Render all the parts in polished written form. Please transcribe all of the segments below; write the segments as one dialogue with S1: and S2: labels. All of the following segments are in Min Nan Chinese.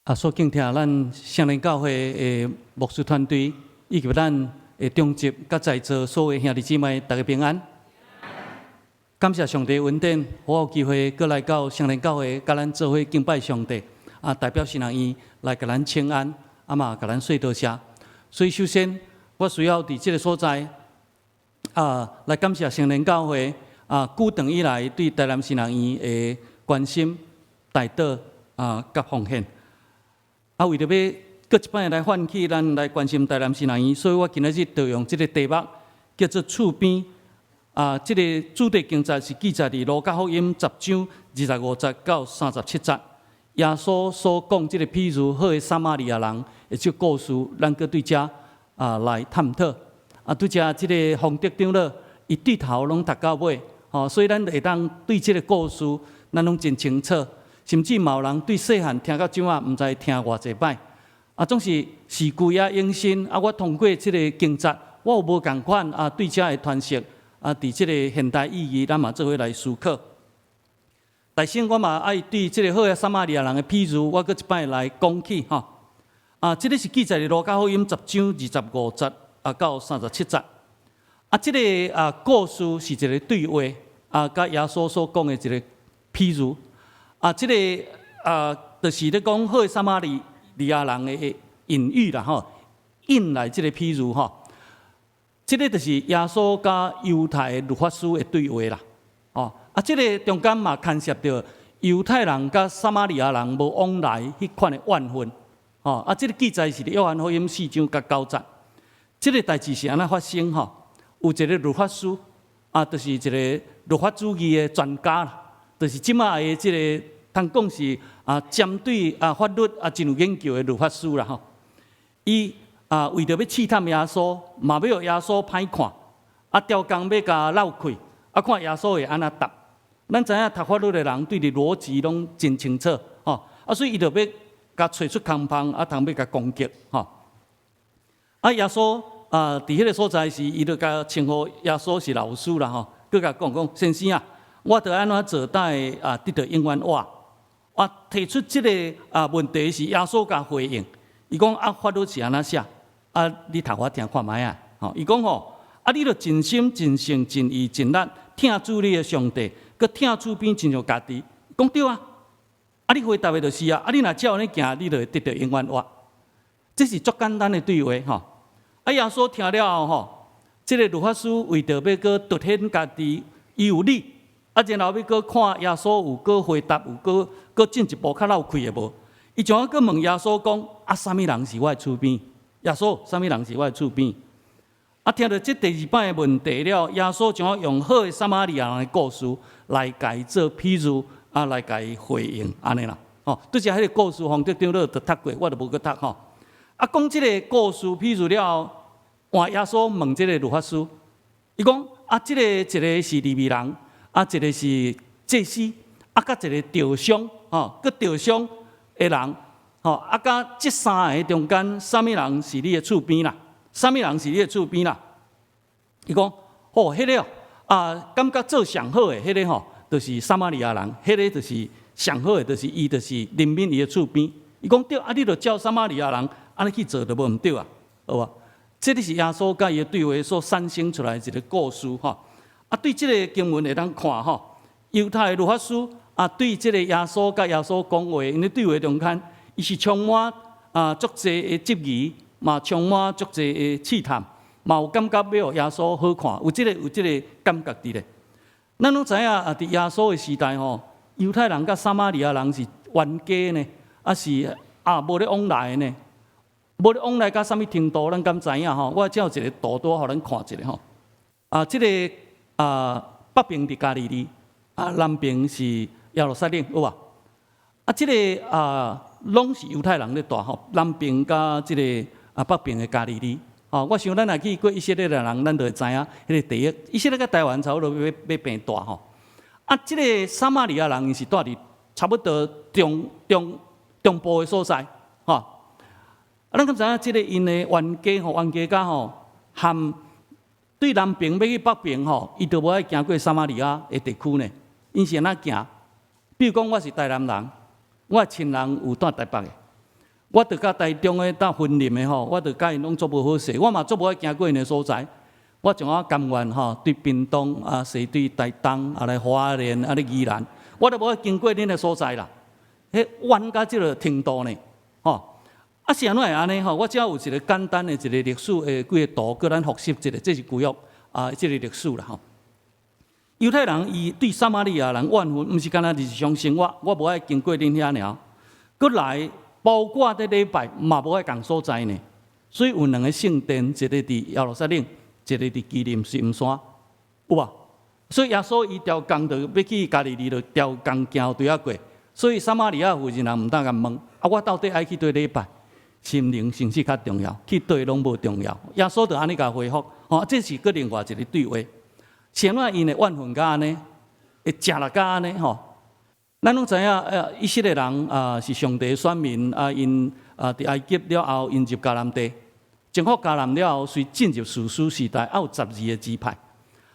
S1: 啊，所敬聽咱聖靈教會的牧師團隊，以及咱的長執佮在座所有兄弟姊妹，大家平安。感謝上帝恩典，予我有機會閣來到聖靈教會，佮咱做伙敬拜上帝。啊，代表神學院來共咱請安，啊嘛共咱說多謝。所以首先，我需要佇這个所在，啊，來感謝聖靈教會啊，久長以來對台南神學院的關心、代禱啊，佮奉獻。啊，為著欲閣一擺來喚起咱來關心台南神學院，所以我今仔日就用這个題目叫做厝邊。啊，這个主題經節是記載佇路加福音10章25節到37節。耶穌所講這个譬喻好的撒瑪利亞人的這个故事，咱閣對遮啊來探討。啊，對遮這个洪德長老，伊對頭攏讀到尾，吼，所以咱會當對這个故事，咱攏真清楚。甚至嘛有人對細漢聽到這啊，毋知聽偌濟擺。啊，總是時舊也永新。啊，我通過這个經節，我有無仝款啊？對遮的詮釋啊，佇這个現代意義，咱嘛做伙來思考。但先我嘛愛對這个好的撒瑪利亞人的譬喻，我閣一擺來講起吼。啊，這个是記載佇路加福音十章二十五節啊到三十七節。啊，這个啊故事是一个對話啊，佮耶穌所講的一個譬喻。啊，這个啊，就是咧講好的撒瑪利亞人的隱喻啦吼，引來這个譬喻吼。這个就是耶穌佮猶太律法師的對話啦。哦，啊，這个中間嘛牽涉著猶太人佮撒瑪利亞人無往來彼款的怨恨。哦，啊，這个記載是佇約翰福音四章佮九節。這个代誌是按怎發生吼？有一個律法師，啊，就是一個律法主義的專家啦，就是這馬的這个通講是啊，針對啊法律啊真有研究的律法師啦吼。伊啊為著欲試探耶穌，嘛欲予耶穌歹看，啊，刁工欲共落氣，啊，看耶穌會按怎答。咱知影讀法律的人對佇邏輯攏真清楚，吼，啊，所以伊就欲共揣出空縫，啊，通欲共攻擊，吼。啊，耶穌啊，佇彼个所在時，伊就共稱呼耶穌是老師啦，吼，閣共講講先生啊，我著按怎做，才會啊得著永遠活？啊，提出這个啊問題時，耶穌共回應，伊講啊，法律是按怎寫？啊，你讀予我聽看覓啊？吼，伊講吼，啊，你著盡心、盡性、盡意、盡力疼主你的上帝，閣疼厝邊親像家己。講對啊，啊，你回答的就是啊，啊，你若照按呢行，你就會得著永遠活。這是足簡單的對話吼。啊，耶穌聽了後吼，這个律法師為著欲閣凸顯家己伊有理，啊，然後欲閣看耶穌有閣回答，有閣閣進一步較落氣的無？伊怎啊閣問耶穌講：啊，啥物人是我的厝邊？耶穌，啥物人是我的厝邊？啊，聽著這第二擺的問題了，耶穌怎啊用好的撒瑪利亞人的故事來共伊做譬喻，啊，來共伊回應，按呢啦。吼，對這彼个故事，洪德長老都讀過，我就無閣讀吼。啊，講這个故事譬喻了後，換耶穌問這个律法師，伊講：啊，這个一个是利未人，啊，一个是祭司，啊，佮一個著傷，吼，閣著傷的人，吼，啊，佮這三个中間，啥物人是你的厝邊啦？啥物人是你的厝邊啦？伊講：吼，彼个哦，啊，感覺做上好的彼个吼，就是撒瑪利亞人，彼个就是上好的，就是伊，就是憐憫伊的厝邊。伊講對，啊，你著照撒瑪利亞人按呢去做，就無毋對啊，好無？這个是耶穌佮伊的對話所產生出來的一個故事，吼。啊，對這个經文會當看吼，猶太的律法師啊，對這个耶穌佮耶穌講話，𪜶的對話中間，伊是充滿啊足濟的質疑，嘛充滿足濟的試探，嘛有感覺欲予耶穌好看，有這个感覺佇咧。咱攏知影啊，佇耶穌的時代吼，猶太人佮撒瑪利亞人是冤家呢，啊是啊無咧往來的呢，無咧往來到啥物程度，咱敢知影吼？我這有一个圖拄予咱看一下吼。啊，這个啊北邊佇加利利，啊南邊是耶路撒冷，有無？啊，這个啊攏是猶太人咧住吼，南邊佮這个啊北邊的加利利。吼，我想咱若去過以色列的人，咱就會知影彼个地域。以色列佮台灣差不多欲欲變大吼。啊，這个撒瑪利亞人𪜶是住佇差不多中中中部的所在，吼。啊，咱敢知影這个𪜶的冤家吼，冤家甲吼，含對南邊欲去北邊吼，伊都無愛行過撒瑪利亞的地區呢。𪜶是按怎行？比如講，我是台南人，我的親人有住台北的，我著佮台中的搭雲林的吼，我著佮𪜶攏足無好勢，我嘛足無愛行過𪜶的所在。我從我甘願吼，對屏東啊，踅對台東啊來花蓮啊，咧宜蘭，我都無愛經過恁的所在啦。彼冤到這个程度呢，吼！啊是按怎會按呢吼？我遮有一個簡單的一個歷史的幾个圖，閣咱複習一下，這是舊約啊，這个歷史啦吼。猶太人伊對撒瑪利亞人怨恨，毋是干焦日常生活，我無愛經過恁遐爾。閣來，包括佇禮拜嘛無愛仝所在呢。所以有兩个聖殿，一个佇耶路撒冷，一个佇基林斯山，有無？所以耶穌伊逐工就欲去加利利，就逐工行對仔過。所以撒瑪利亞婦人毋當共問：啊，我到底愛去佗禮拜？心靈誠實較重要，去佗攏無重要。耶穌就按呢共回覆，吼，這是閣另外一个對話。是按怎𪜶會怨恨甲按呢？會食力甲按呢？吼，咱攏知影，以色列人啊是上帝選民啊，𪜶啊佇埃及了後，𪜶入迦南地，征服迦南了後，隨進入士師時代，猶有12个支派。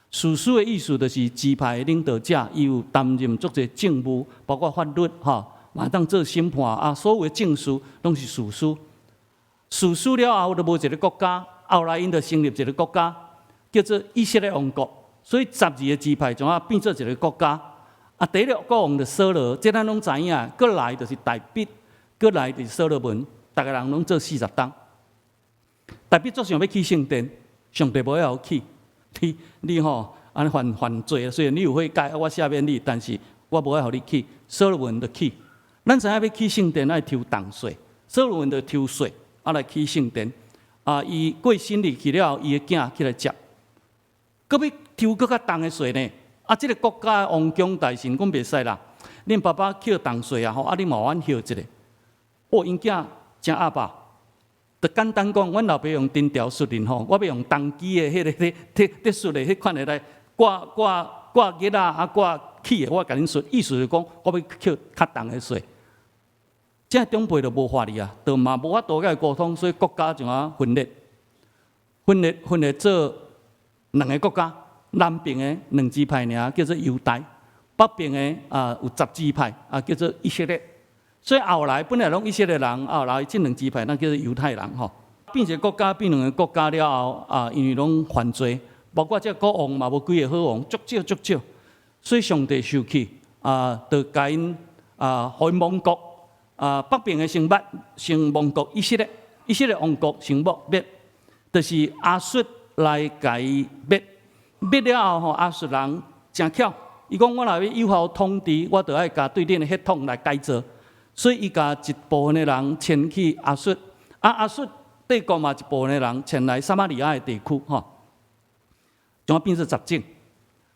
S1: 士師的意思就是支派的領導者，伊有擔任足濟政務，包括法律吼，嘛當做審判啊，所有的政事攏是士師。士師了後就無一个國家，後來𪜶就成立一个國家，叫做以色列王國。所以12个支派怎啊變做一个國家？啊，第一个國王就掃羅，這咱攏知影。閣來就是大衛，閣來就是所羅門，逐个人攏做40冬。大衛足想欲起聖殿，上帝無愛予起。你吼按呢犯犯罪，雖然你有悔改，我赦免你，但是我無愛予你起。所羅門就起。咱知影欲起聖殿愛抽重稅，所羅門就抽稅啊來起聖殿。啊，伊過身入去了後，伊的囝起來接，閣欲抽閣較重的稅呢？啊，這个國家的王公大臣講袂使啦，恁爸爸扣重稅啊吼，啊你嘛予阮歇一下。哦，𪜶囝誠鴨霸。就簡單講，阮老爸用藤條術恁吼，我欲用銅機的彼个咧咧咧術的彼款的來掛掛掛熱啊，啊掛氣的，我共恁術。意思是講，我欲扣較重的稅。這長輩就無法理啊，就嘛無法度共伊溝通，所以國家就按分裂，分裂分裂做兩个國家，南邊的兩支派爾叫做猶大，北邊的啊有十支派啊叫做以色列。所以後來本來攏以色列人，後來這兩支派咱叫做猶太人吼。變一个國家變兩个國家了後啊，因為攏犯罪，包括這國王嘛無幾个好王，足少足少。所以上帝受氣啊，就共𪜶啊，予𪜶亡國啊，北邊的先滅，先亡國以色列，以色列王國先滅滅，就是亞述來共伊滅，滅了後吼，亞述人誠巧，伊講我若欲有效統治，我就愛共對恁的血統來改造。所以伊共一部分的人遷去亞述，啊亞述帝國嘛一部分的人遷來撒瑪利亞的地區，吼，怎啊變做十種？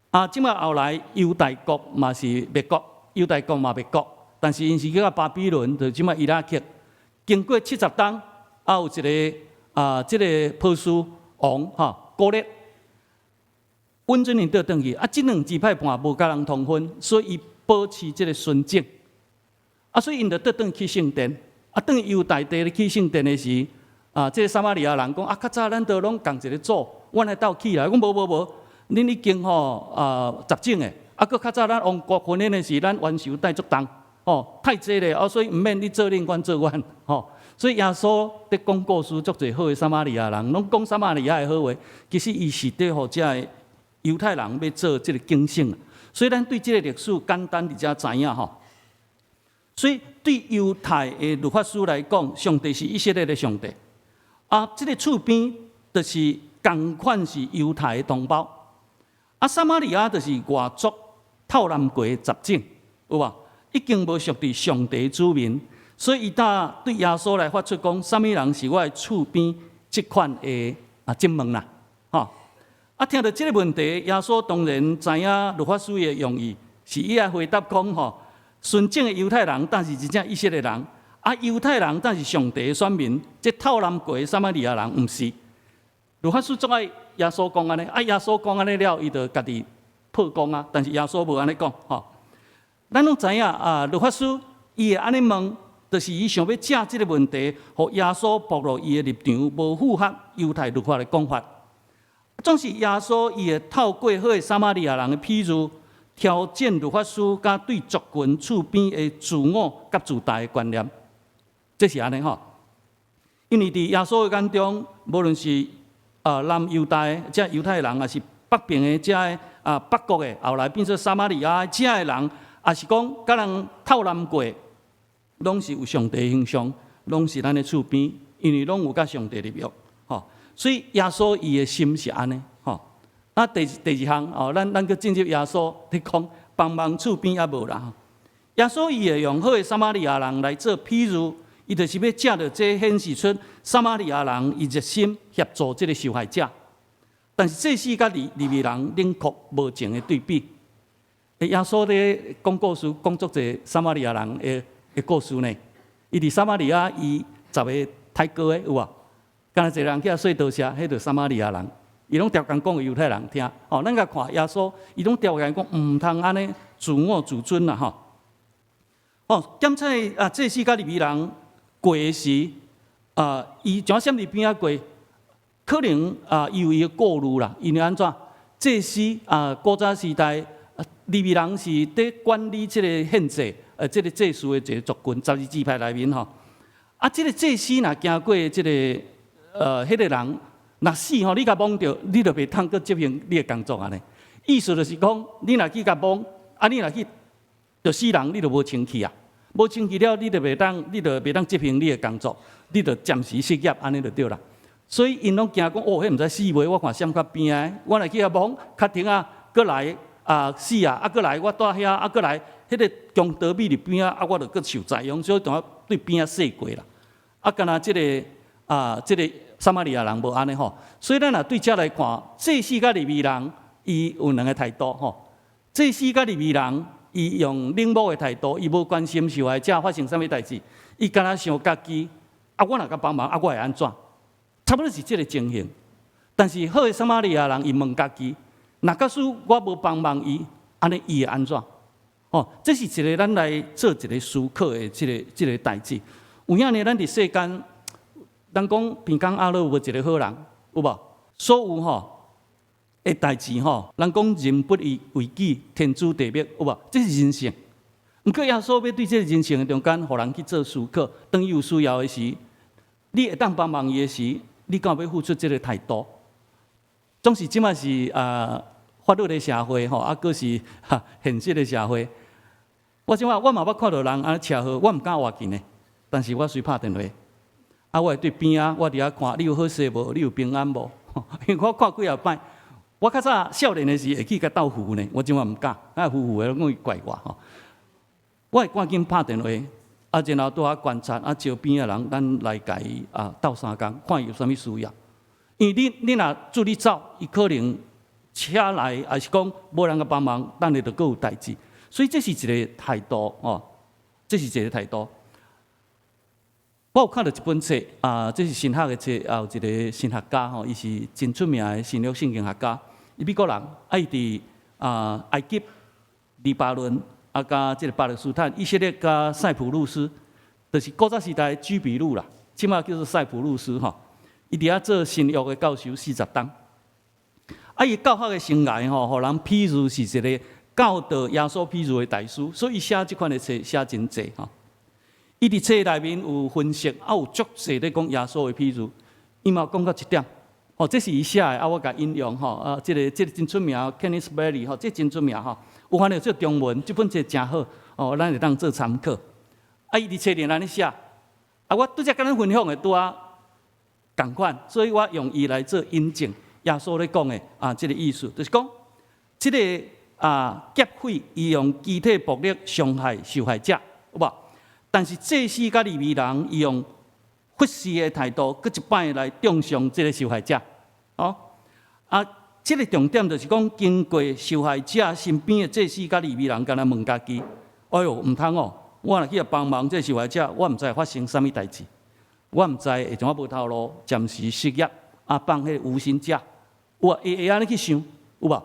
S1: 啊，這擺後來猶大國嘛是滅國，猶大國嘛滅國，但是𪜶是去到巴比倫，就這擺伊拉克，經過70冬，啊有一个啊，這个波斯王吼古列，允准𪜶倒轉去，啊，這兩支派盤無共人通婚，所以伊保持這个純正。啊，所以𪜶就倒轉去聖殿。啊，當猶大地咧起聖殿的時，啊，這个撒瑪利亞人講啊，較早咱都攏仝一个祖，阮來鬥起來。講無無無，恁已經吼啊雜種的。啊，閣較早咱王國分裂的時，咱冤仇帶足重，吼太濟咧。啊，所以毋免你做恁，阮做阮，吼。所以耶穌佇講故事，足濟好的撒瑪利亞人，攏講撒瑪利亞的好話，其實伊是佇予這个猶太人欲做這个警醒。所以咱對這个歷史簡單佇遮知影吼。所以對猶太的律法師來講，上帝是以色列的上帝。啊，這个厝邊就是仝款是猶太的同胞。啊，撒瑪利亞就是外族透南過的雜種，有無？已經無屬佇上帝子民，所以伊當對耶穌來發出講，啥物人是我的厝邊這款的啊質問啦，吼。啊，聽著這个問題，耶穌當然知影律法師的用意，是伊愛回答講吼。純正的猶太人，但是真正以色列人啊，猶太人才是上帝的選民，這透南過的撒瑪利亞人毋是。律法師足愛耶穌講按呢，啊耶穌講按呢了，伊就家己破功啊。但是耶穌無按呢講，吼。咱攏知影啊，律法師伊會按呢問，就是伊想欲藉這个問題，予耶穌暴露伊的立場，無符合猶太律法的講法。總是耶穌伊會透過好的撒瑪利亞人的譬喻，挑戰律法師佮對族群厝邊的自我佮自大的觀念，這是按呢吼。因為佇耶穌的眼中，無論是南猶大的這猶太人，抑是北邊的這个北國的，後來變做撒瑪利亞的這个人，抑是講佮人透南過，攏是有上帝形象，攏是咱的厝邊，因為攏有佮上帝立約，吼。所以耶穌伊的心是按呢，吼。啊，第二項哦，咱閣進入耶穌佇講幫忙厝邊猶無啦。耶穌伊會用好的撒瑪利亞人來做譬喻，伊就是欲藉著這顯示出撒瑪利亞人伊熱心協助這个受害者。但是祭司佮利未人冷酷無情的對比。耶穌咧講故事，講足濟撒瑪利亞人的故事呢。伊佇撒瑪利亞，伊十个刣割的有無？敢若一个人去遐說多謝，彼就撒瑪利亞人，伊攏逐工講予猶太人聽。哦，咱共看耶穌，伊攏逐工講毋通按呢自我自尊啦吼。哦，檢察啊，祭司佮利未人過的時，伊怎閃佇邊仔過？可能啊，伊有伊的顧慮啦。因為按怎？祭司啊，古早時代，利未人是佇管理這个獻祭，這个祭司的一个族群，十二支派內面吼。啊，這个祭司若經過這个彼个人，若死吼，你共摸著，你就袂通閣執行你的工作按呢。意思就是講，你若去共摸，啊，你若去著死人，你就無清氣啊。無清氣了，你就袂當執行你的工作，你就暫時失業，按呢就對啦。所以𪜶攏驚講，哦，彼毋知死未？我看閃較邊仔，我若去遐摸，較停啊，閣來啊死啊，啊閣來我蹛遐，啊閣來，彼个強盜覕佇邊仔，啊我就閣受災殃，所以就對邊仔踅過啦。啊，敢若這个啊，這个撒瑪利亞人無按呢吼，所以咱若對這來看，祭司佮利未人，伊有兩个態度吼。祭司佮利未人，伊用冷漠的態度，伊無關心受害者發生啥物代誌，伊敢若想家己，啊，我若共幫忙，啊，我會按怎？差不多是這个情形。但是好的撒瑪利亞人，伊問家己，若假使我無幫忙伊，按呢伊會按怎？哦，這是一个咱來做一个思考的這个代誌。有影呢，咱佇世間，人講鼻公仔路無一个好人，有無？所有吼的代誌吼，人講人不為己，天誅地滅，有無？這是人性。毋過耶穌欲對這个人性的中間，予人去做思考。當伊有需要的時，你會當幫忙伊的時，你敢有欲付出這个態度？總是這馬是法律的社會吼，啊，閣是哈現實的社會。我這馬我嘛捌看著人按呢車禍，我毋敢倚近的，但是我隨拍電話。啊，我會對邊仔，我佇遐看，你有好勢無？你有平安無？因為我看幾仔擺，我較早少年的時會去共鬥扶呢，我這馬毋敢，啊扶扶的攏會怪我吼。我會趕緊拍電話，啊，然後拄仔觀察，啊，招邊仔人，咱來共伊鬥相共，看伊有啥物需要。因為你若注你走，伊可能車來，抑是講無人共幫忙，等下就閣有代誌。所以這是一个態度哦，這是一个態度。我有看著一本冊啊，這是神學的冊，啊，有一个神學家吼，伊是真出名的新約聖經學家，伊美國人，啊，伊佇埃及、黎巴嫩啊，佮這个巴勒斯坦、以色列佮塞浦路斯，就是古早時代居比路啦，這馬叫做塞浦路斯吼。伊佇遐做新約的教授40冬，啊，伊教學的生涯吼，予人譬喻是一个教導耶穌譬喻的大師，所以伊寫這款的冊寫真濟吼。伊佇冊內面有分析，啊有足濟咧講耶穌的譬喻，伊嘛講到一點，吼，這是伊寫的，啊，我共引用吼，啊，這个真出名，Kenneth Bailey 吼，這真出名吼，有翻譯做中文，這本冊誠好，哦，咱會當做參考。啊，伊佇冊裡按呢寫，啊，我拄才共咱分享的拄仔仝款，所以我用伊來做引證。耶穌咧講的啊，這个意思就是講，這个劫匪伊用肢體暴力傷害受害者，有無？但是祭司佮利未人，伊用忽視的態度，閣一擺來中傷這个受害者。哦，啊，這个重點就是講，經過受害者身邊的祭司佮利未人，敢若問家己：哎喲，毋通哦！我若去幫忙這个受害者，我毋知發生啥物代誌，我毋知會怎無頭路，暫時失業，啊，放彼个無薪假，有啊，會按呢去想，有無？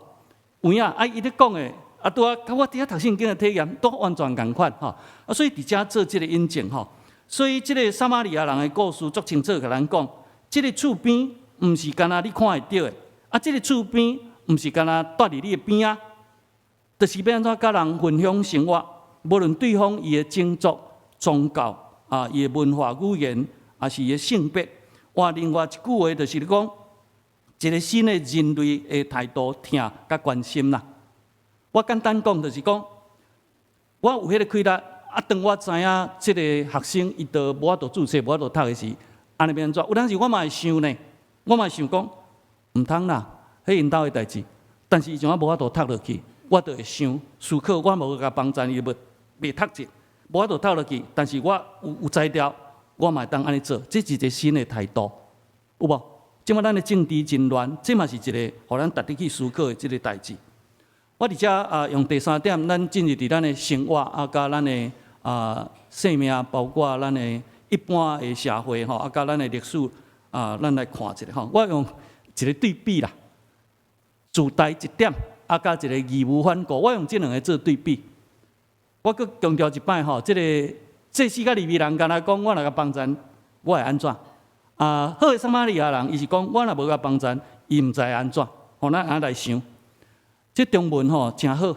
S1: 有影啊，伊咧講的。啊，拄仔，佮我佇遐讀聖經的體驗都完全仝款吼。啊，所以佇遮做這个引證吼。所以這个撒瑪利亞人的故事足清楚，共咱講，這个厝邊毋是干焦你看會著的，啊，這个厝邊毋是干焦蹛佇你的邊仔，就是欲按怎佮人分享生活，無論對方伊的種族、宗教啊，伊的文化語言，抑是伊的性別，換另外一句話就是講，一個新的人類的態度、疼佮關心啦。我簡單講就是講，我有彼個氣力，啊，當我知影這个學生伊都無法度注冊、無法度讀的時，按呢欲按怎？有當時我嘛會想呢，我嘛會想講，毋通啦，彼𪜶兜的代誌。但是伊像仔無法度讀落去，我就會想思考，我無共幫贊伊無袂讀這，無法度讀落去。但是我有才調，我嘛會當按呢做，這是一個新的態度，有無？這擺咱的政治真亂，這嘛是一個予咱值得去思考的這个代誌。我佇遮啊，用第三點，咱進入佇咱的生活啊，佮咱的生命，包括咱的一般的社會吼，啊，佮咱的歷史啊，咱來看一下吼。我用一個對比啦，自大一點，啊，佮一個義無反顧，我用這兩个做對比。我閣強調一擺吼，這个祭司佮利未人敢若講，我若共幫贊，我會按怎？啊，好的撒瑪利亞人，伊是講，我若無共幫贊，伊毋知按怎。予咱按呢來想，這中文吼誠好，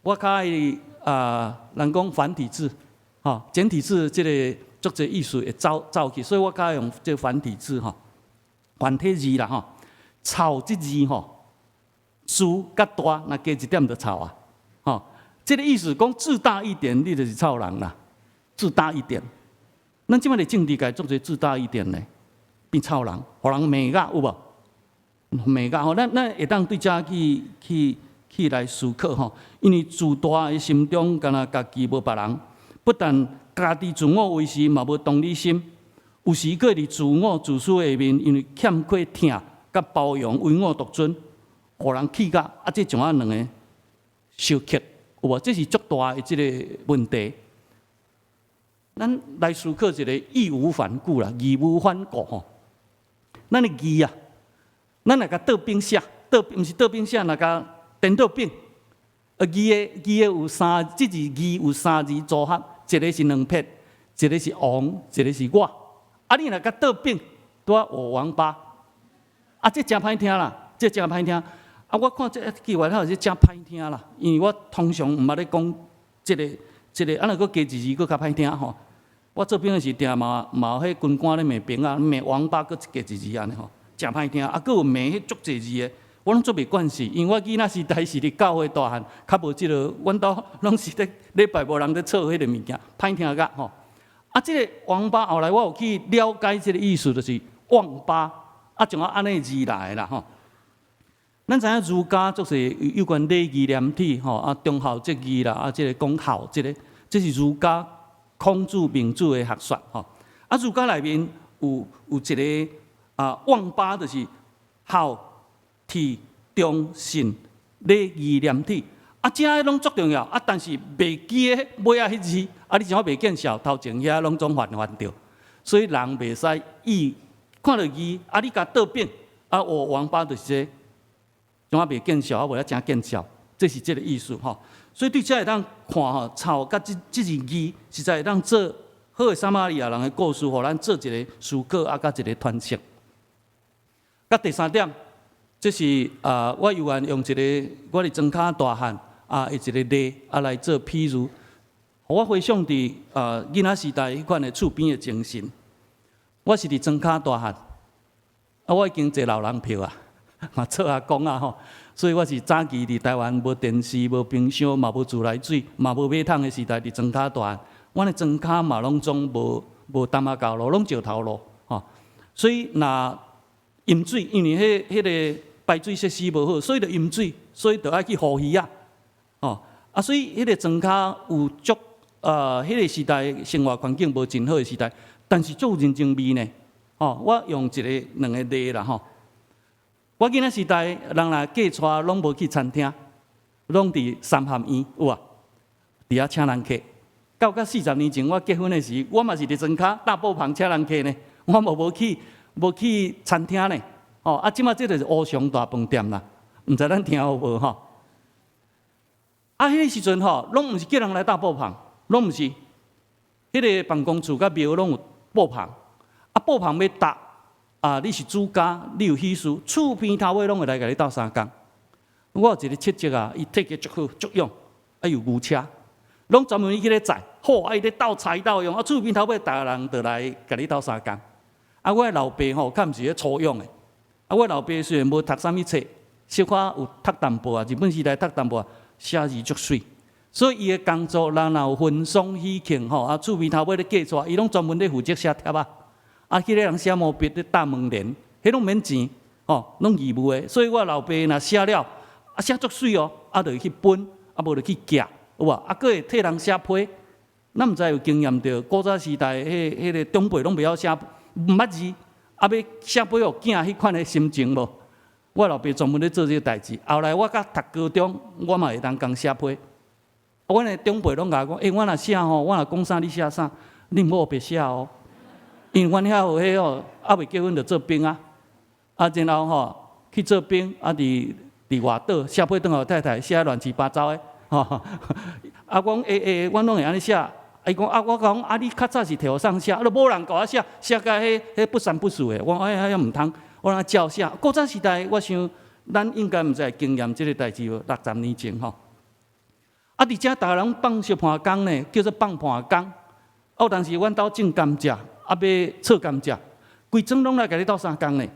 S1: 我較愛啊，人講繁體字，吼，簡體字這个足濟意思會走走去，所以我較愛用這个繁體字吼，繁體字啦吼，臭這字吼，自佮大，若加一點就臭啊，吼，這个意思講自大一點，你就是臭人啦，自大一點。咱這擺佇政治界足濟自大一點呢，變臭人，予人罵甲有無？罵甲吼，咱會當對遮去來思考吼，因為自大的心中，敢若家己無別人，不但家己自我為是，嘛無同理心，有時閣佇自我自私下面，因為欠缺疼佮包容，唯我獨尊，予人氣甲啊！這種仔兩个相克，有無？這是足大的這个問題。咱來思考一个義無反顧啦，義無反顧吼。咱的義啊，咱若共倒反寫，倒毋是倒反寫，若共顛倒反。義的義的有三，這字義有三字組合，一个是兩撇，一個是王，一个是我。啊，你若共倒反，拄仔我王八。啊，這誠歹聽啦，這誠歹聽。啊，我看這句話頭是誠歹聽啦，因為我通常毋捌咧講這个這个，啊，若閣加一字閣較歹聽吼。我做兵的時定嘛嘛有彼軍官咧罵兵仔，罵王八閣加一字按呢吼，誠歹聽。啊，閣有罵彼足濟字的，我攏足袂慣勢，因為我囡仔時代是佇教會大漢，較無這个，阮兜攏是咧禮拜無人咧吵彼个物件，歹聽甲吼。啊，這个王八後來我有去了解這个意思，就是忘八，啊，從按呢字來的啦吼。咱知影儒家就是有關禮義廉恥吼，啊，忠孝節義啦，啊，這个講孝這个，這是儒家孔子、孟子的學說吼。啊，儒家內面有一个啊，忘八就是孝、悌、忠、信、禮義廉恥，啊，這个攏足重要，啊，但是袂記得尾仔彼字，啊，你像我袂見笑，頭前遐攏總犯犯著，所以人袂使義看著義，啊，你共倒反，啊，我王八就是這个，像我袂見笑，啊，無遐誠見笑，這是這个意思吼。所以對這會當看吼，臭佮這這字義，實在會當做好的撒瑪利亞人的故事，予咱做一个思考，啊，佮一个詮釋。佮第三點，這是啊，我猶原用一个我佇莊跤大漢啊，的一个例啊來做譬喻。我回想佇啊囡仔時代彼款的厝邊的精神。我是佇莊跤大漢，啊，我已經坐老人票啊，嘛做阿公啊吼，所以我是早期佇台灣無電視、無冰箱、嘛無自來水、嘛無馬桶的時代，佇莊跤大漢。阮的莊跤嘛攏總無澹仔膠路，攏石頭路吼。所以若淹水，因為彼彼个排水設施無好，所以就淹水，所以就愛去捕魚仔，吼啊，所以彼个莊跤有足彼个時代生活環境無真好的時代，但是足有人情味呢，吼，我用一个兩个例啦吼。我囡仔時代，人若嫁娶攏無去餐廳，攏佇三合院有無？佇遐請人客。到甲40年前，我結婚的時，我嘛是佇莊跤大布棚請人客呢，我嘛無去餐廳呢。哦，啊，這擺這就是烏松大飯店啦，毋知咱聽有無吼？啊，彼个時陣吼，攏毋是叫人來大布棚，攏毋是。彼个辦公處佮廟攏有布棚，啊，布棚欲搭，啊，你是主家，你有喜事，厝邊頭尾攏會來共你鬥相共。我有一个親戚啊，伊體格足好，足勇，啊有牛車，攏專門去咧載，好，啊伊咧鬥柴鬥用，啊厝邊頭尾逐个人就來共你鬥相共。啊，我的老爸吼，較毋是咧粗勇的。啊，我老爸雖然無讀啥物冊，小可有讀淡薄啊，日本時代讀淡薄，寫字足媠。所以伊的工作，人若有婚喪喜慶吼，啊，厝邊頭尾咧嫁娶，伊攏專門咧負責寫帖仔。啊，彼个人寫毛筆咧貼門簾，彼攏免錢，吼，攏義務的。所以我老爸若寫了，啊，寫足媠哦，啊，就去分，啊，無就去寄，有無？啊，閣會替人寫批。咱毋知有經驗著，古早時代，彼個長輩攏袂曉寫，毋捌字，啊，欲寫批予囝彼款的心情無？我老爸專門咧做這個代誌。後來我佮讀高中，我嘛會當共寫批。阮的長輩攏共我講，欸，我若寫吼，我若講啥你寫啥，你毋好烏白寫哦。因為阮遐有彼哦，猶未結婚就做兵啊，啊，然後吼去做兵，啊，佇外島寫批轉予太太，寫亂七八糟的，吼。啊，我講欸欸，阮攏會按呢寫。伊講啊，我講啊，你較早是提予啥寫，啊，都無人共我寫，寫甲彼不三不四的。我講哎呀，毋通，我通照寫。古早時代，我想咱應該毋知經驗這個代誌無？60年前吼。啊，佇遮逐个人放燒盤工呢，叫做放盤工。啊，有當時阮兜種甘蔗，啊，欲採甘蔗，規莊攏來共你鬥相共呢。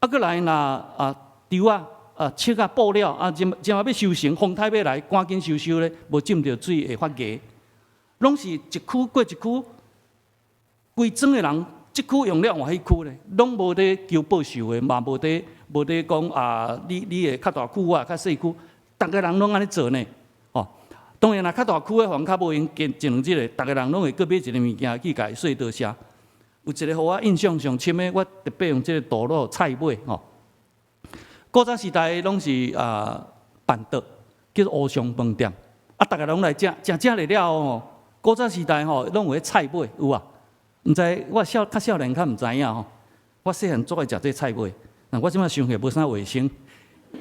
S1: 啊，閣來若啊，稻仔啊，切啊，布了啊，這這欲收成，風颱欲來，趕緊收收咧，無浸著水會發芽。攏是一區過一區，規莊的人，這區用了換彼區咧，攏無咧求報仇的，嘛無咧講啊，你會較大區，我較細區，逐个人攏按呢做呢。哦，當然啦，較大區的反較無閒見一兩日，逐个人攏會閣買一个物件去共伊說多謝。有一個予我印象上深的，我特別用這個圖落菜尾吼。古早時代攏是啊辦桌，叫做烏松飯店，啊，逐个攏來食，食食了後吼，古早時代吼攏有彼菜尾有啊？毋知我少較少年較毋知影吼。我細漢足愛食這菜尾，但我這擺想起無啥衛生，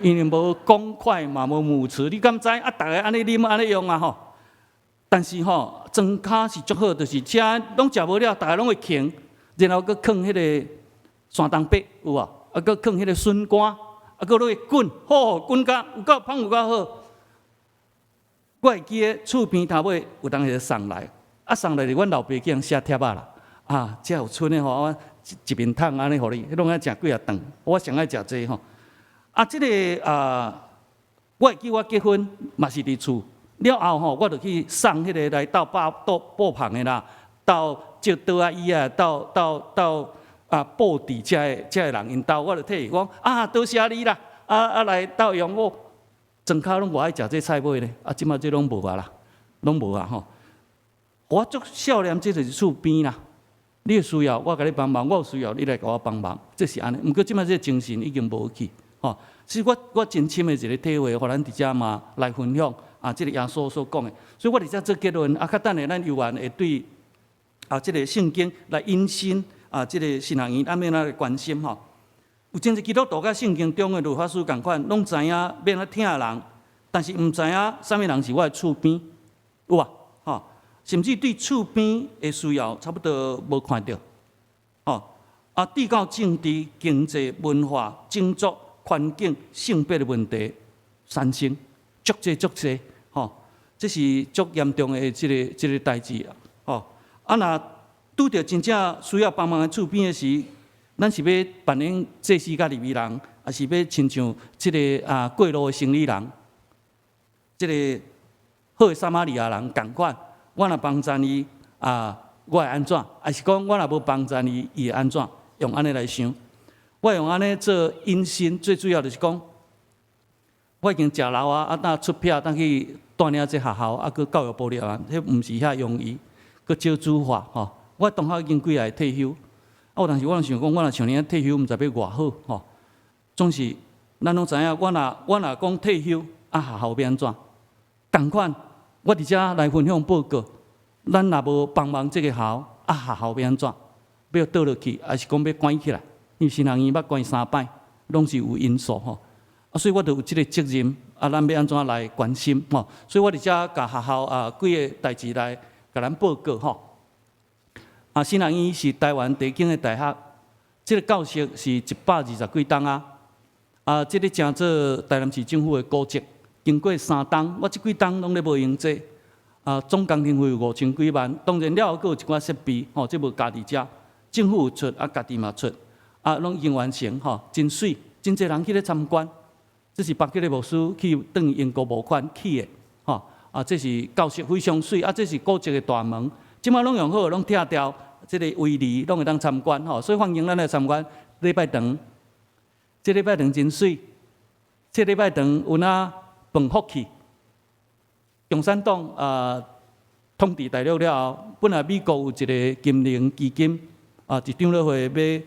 S1: 因為無公筷嘛，無母匙，你敢知？啊，逐个按呢啉按呢用啊吼。但是吼，莊跤是足好，就是遮攏食無了，逐个攏會囥，然後閣囥彼个山東白有無？啊，閣囥彼个筍乾，啊，閣落去滾，吼，滾甲有夠芳有夠好。我會記得厝邊頭尾有當時送來，啊送來是阮老爸叫人寫帖仔啦，啊，這有賰的吼，我一面桶按呢予你，彼攏愛食幾仔頓，我上愛食這個吼。啊，這个啊，我會記我結婚嘛是佇厝，了後吼，我就去送彼个來鬥包鬥布棚的啦，鬥借桌仔椅仔，鬥鬥鬥啊布置遮个人𪜶兜，我就替伊講啊，多謝你啦，啊啊來鬥用我。莊跤攏無愛食這菜尾咧，啊，這馬這攏無啊啦，攏無啊吼。我足少年，這就是厝邊啦。你有需要，我共你幫忙；我有需要，你來共我幫忙。這是按呢。毋過這馬這個精神已經無去，吼。是我真深的一個體會，予咱佇遮嘛來分享啊。這個耶穌所講的，所以我佇遮做結論啊。較等下咱有緣會對啊，這個聖經來引申啊，這個神學院咱欲按怎來關心吼。有真濟基督徒佮聖經中的律法師仝款，攏知影欲按怎疼人，但是毋知影啥物人是我的厝邊，有無？吼，甚至對厝邊的需要，差不多無看著，吼啊，至到政治、經濟、文化、種族、環境、性別的問題產生，足濟足濟，吼，這是足嚴重的這個代誌啊，吼啊，若拄著真正需要幫忙的厝邊的時，咱是欲扮演祭司佮利未人，抑是欲親像這个啊過路的生理人，這个好的撒瑪利亞人仝款，我若幫贊伊啊，我會按怎？抑是講我若無幫贊伊，伊會按怎？用按呢來想，我用按呢做引申，最主要就是講，我已經食老啊，啊，當出票當去帶領這學校，啊，閣教育部了啊，彼毋是遐容易，閣少子化吼。我同學已經幾个退休。啊！有當時我想講，我若像你按呢退休，毋知欲偌好吼。總是咱攏知影，我若講退休，啊，學校欲按怎？仝款，我佇遮來分享報告，咱若無幫忙這個學校，啊，學校欲按怎？欲倒落去，抑是講欲關起來？因為神學院捌關三擺，攏是有因素吼。啊，所以我就有這個責任，啊，咱欲按怎來關心吼？所以我佇遮共學校啊幾个代誌來共咱報告吼。啊，神學院是台灣地景的大學，這个教學是120幾冬啊。啊，這个成做台南市政府的古蹟，經過三冬，我這幾冬攏咧無閒坐。啊，總工程費有5000幾萬，當然了後閣有一寡設備，吼，這無加佇遮。政府有出，啊，家己嘛出，啊，攏已經完成吼，真媠，真濟人去咧參觀。這是巴克禮牧師去轉英國募款起的，吼，啊，這是教室非常媠，啊，這是古蹟的大門，這擺攏用好，攏拆掉，這个圍籬攏會當參觀，吼，所以歡迎咱來參觀。禮拜堂，這禮拜堂真媠，這禮拜堂有哪飯福去？共產黨啊統治大陸了後，本來美國有一个金融基金，啊，一長老會欲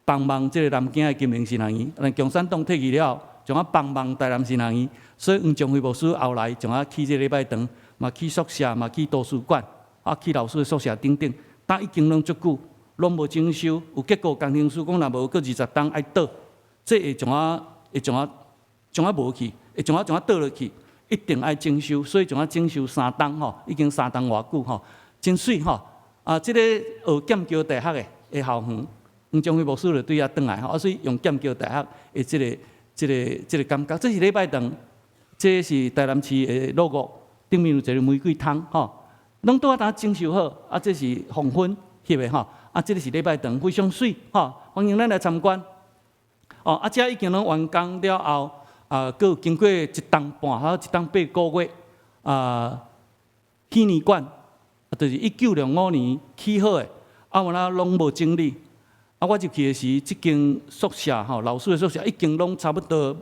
S1: 幫忙這个南京的金融神學院，但共產黨退去了後，將啊幫忙台南神學院，所以黃將輝牧師後來將啊起這禮拜堂，嘛起宿舍，嘛起圖書館，啊起老師的宿舍等等，但已經攏足久，攏無整修，有結構工程師講若無閣20冬愛倒，這會將啊會將啊將啊無去，會將啊將啊倒落去，一定愛整修，所以將啊整修三冬吼，已經三冬偌久吼，真媠吼。啊，這个學劍橋大學的的校園，黃將輝牧師就對遐轉來吼，啊，所以用劍橋大學的這个、這个、這个感覺。這是禮拜堂，這是台南市的 logo，頂面有一个玫瑰窗吼，攏拄仔當整修好。啊，這是黃昏翕的吼，啊，這个是禮拜堂，非常媠吼，歡迎咱來參觀。哦，啊，這已經攏完工了後，啊，閣有經過一冬半，還有一冬8個月，啊，紀念館，就是1965年起好的，啊，有哪攏無整理。啊，我入去的時，這間宿舍吼，老師的宿舍已經攏差不多，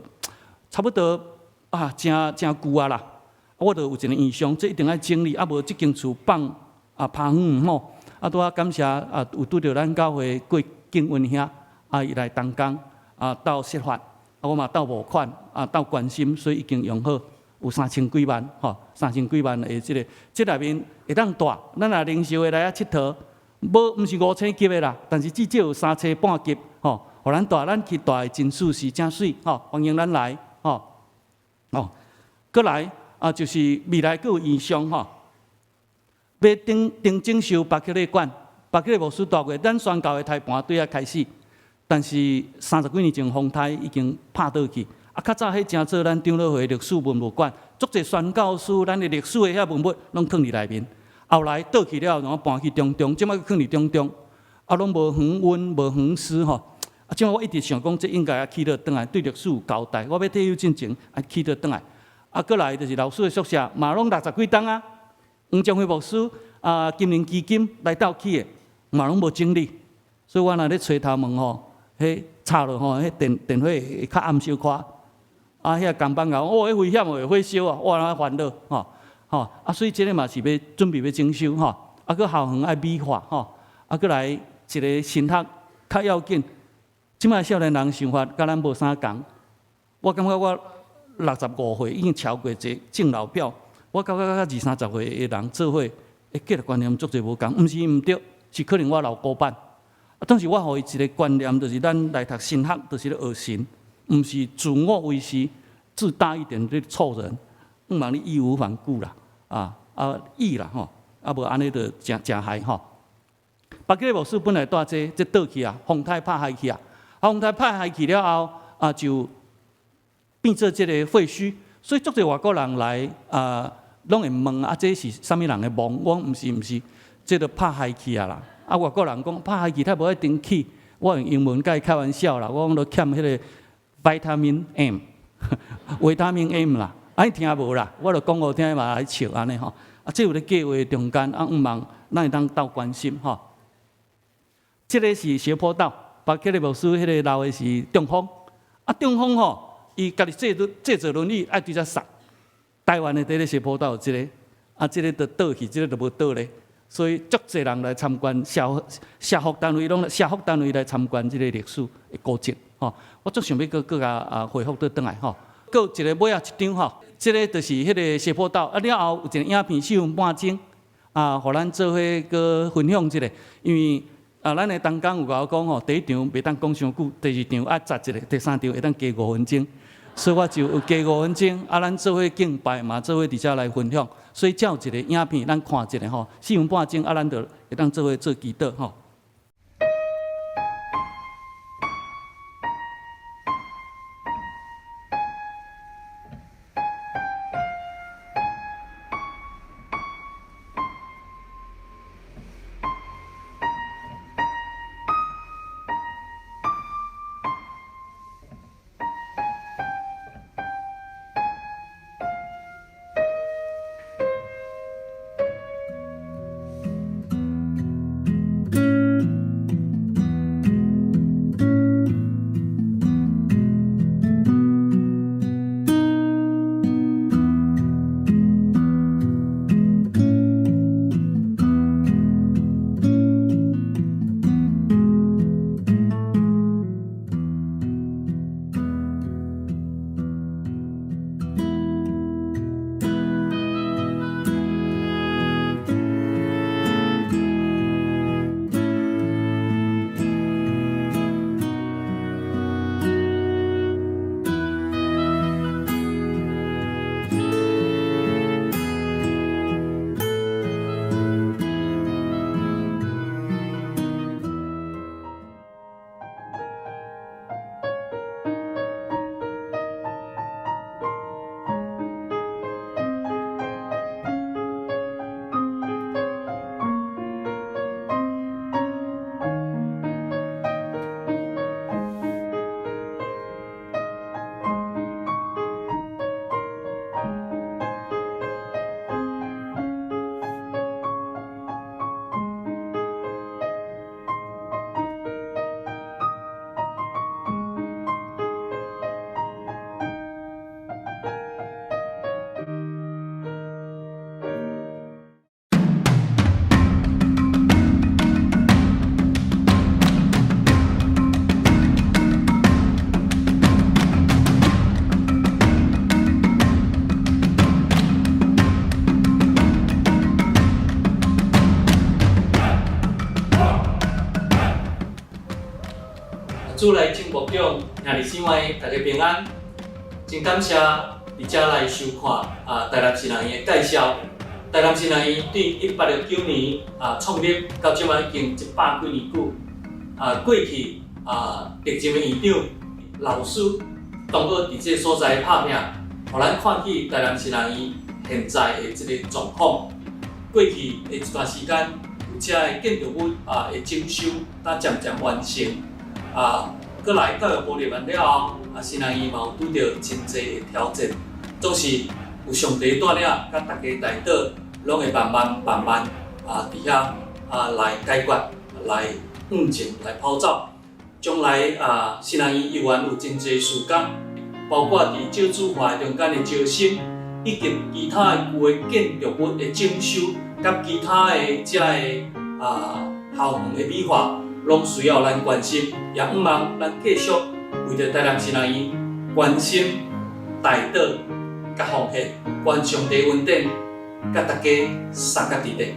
S1: 差不多啊，誠誠舊啊啦。我就有一个印象，這一定愛整理，啊，無這間厝放啊拋遠吼。啊，拄仔感謝啊，有拄著咱教會郭敬文兄啊，伊來同工啊，鬥設法，啊，我嘛鬥募款啊，鬥關心，所以已經用好，有三千幾萬吼，三千幾萬的這个，這內面會當住，咱若零售的來遐𨑨迌，無毋是五星級的啦，但是至少有三星半級吼，予咱住，咱去住會真舒適，真媠吼，歡迎咱來吼。哦，閣來啊，就是未來閣有異象吼，欲頂頂整修巴克禮館，巴克禮牧師蹛過，咱宣教的胎盤對遐開始，但是三十幾年前風颱已經拍倒去。啊，較早彼成做咱長老會歷史文物館，足濟宣教師，咱的歷史的遐文物攏囥佇內面。後來倒去了後，然後搬去中中，這擺閣囥佇中中，啊，攏無恆溫無恆濕吼。啊，這擺我一直想講，這應該愛起倒轉來，對歷史有交代。我欲退休進前愛起倒轉來。啊，閣來就是老師的宿舍，嘛攏六十幾冬啊。黃將輝牧師啊，金融基金來鬥起的，嘛攏無整理。所以我若咧吹頭毛吼，彼插落吼，彼電電火會較暗小可。啊，遐工班講，哦，彼危險哦，會火燒啊，我哪煩惱吼吼啊，所以這个嘛是欲準備欲整修吼。啊，閣校園愛美化吼。啊，閣來一个神學較要緊。這擺少年人想法佮咱無啥仝。我感覺我65歲已經超過一個政老表。我感覺佮二三十歲的人做伙，價值觀念足濟無仝，毋是毋對，是可能我老古板。啊，當時我予伊一个觀念，就是咱來讀神學，就是咧學神，毋是自我為是，自大一點咧錯人，毋茫你義無反顧啦，啊啊義啦吼，啊無按呢就誠誠害吼。巴克禮牧師本來蹛這，這倒去啊，風颱拍害去啊，啊風颱拍害去了後，啊就變做這个廢墟，所以足濟外國人來啊，攏會問啊，這是啥物人的墓？我講毋是毋是，這都拍害去啊啦。啊外國人講拍害去，他無一定起。我用英文共伊開玩笑啦，我講都欠彼个 vitamin M，維他命 M 啦，啊伊聽無啦，我就講予聽嘛來笑按呢吼。啊，這有咧計劃中間，啊，向望咱會當鬥關心吼。這个是斜坡道，巴克禮牧師彼个老的是中風，啊中風吼，伊家己坐坐坐輪椅愛對遮捒。台灣的佇咧斜坡道有這个，啊這个就倒去，這个就無倒咧。所以足濟人來參觀，社社福單位攏來，社福單位來參觀這个歷史的古蹟吼。我足想欲閣閣共啊恢復倒轉來吼。閣一个尾仔一張吼，這个就是彼个斜坡道啊。了後有一个影片四分半鐘啊，予咱做伙閣分享一下。因為啊，咱的同工有共我講吼，第一場袂當講傷久，第二場愛節一下，第三場會當加5分鐘。所以我就有加五分鐘，啊，咱做伙敬拜嘛，做伙佇遮來分享。所以才有一个影片，咱看一下吼，四分半鐘，啊，咱就會當做伙做祈禱吼。主內眾牧長，兄弟姊妹，大家平安。真感謝佇遮來收看啊，台南神學院的介紹。台南神學院對1869年啊創立，到這擺已經一百幾年久。啊，過去啊，歷任的院長、老師，當閣佇這个所在拍拚，予咱看見台南神學院現在的這个狀況。過去的一段時間，有遮的建築物啊的整修，才漸漸完成。啊，閣來教育部入來了後，啊，神學院嘛有拄著真濟的挑戰，總是有上帝帶領，佮大家代禱，攏會慢慢慢慢啊，佇遐啊來解決，來向前來跑走。將來啊，神學院猶原有真濟事工，包括佇少子化中間的招生，以及其他的舊的建築物的整修，佮其他的遮个啊校園的美化，攏需要咱關心，也向望咱繼續為著台南神學院關心、代禱、佮奉獻，願上帝恩典，佮大家相佮佇咧。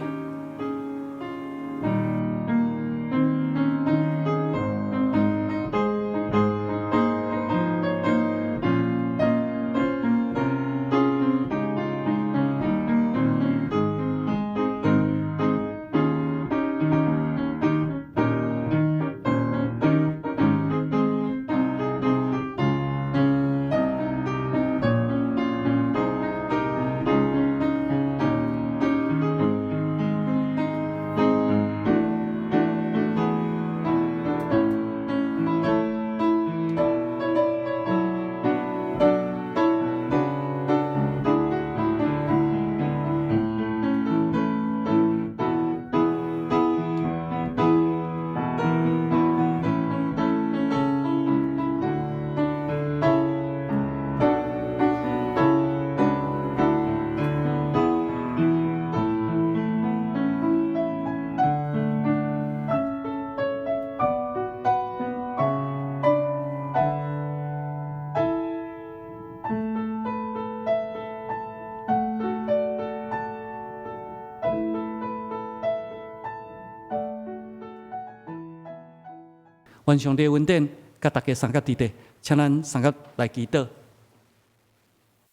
S1: 願上帝恩典，佮大家相佮佇咧，請咱相佮來祈禱。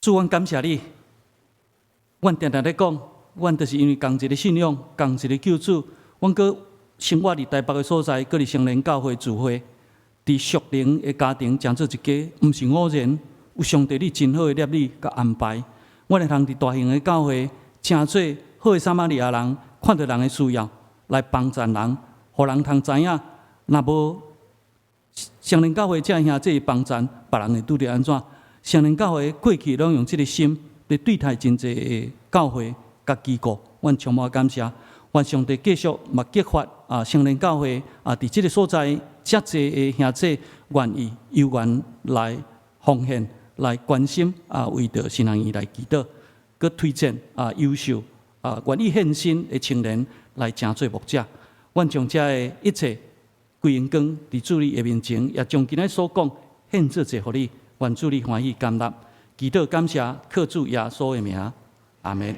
S1: 主，阮感謝你，阮定定咧講，阮就是因為仝一个信仰，仝一个救主，阮閣生活佇台北的所在，閣佇聖靈教會聚會，佇屬靈的家庭，成做一家，毋是偶然，有上帝你真好的立意佮安排。阮會通佇大型的教會，成做好的撒瑪利亞人，看著人的需要，來幫贊人，予人通知影，若無聖靈教會這兄弟幫贊，別人會拄著按怎？聖靈教會過去攏用這个心來對待真濟的教會佮機構，阮充滿感謝。願上帝繼續嘛激發啊聖靈教會啊，佇這个所在遮濟的兄弟願意有緣來奉獻、來關心啊，為著神學院來祈禱，閣推薦啊優秀啊願意獻身的青年來成做牧者。阮將遮的一切歸榮光佇主你的面前，也將今仔所講獻做者予你，願主你歡喜感納，祈禱感謝，靠主耶穌的名，阿門。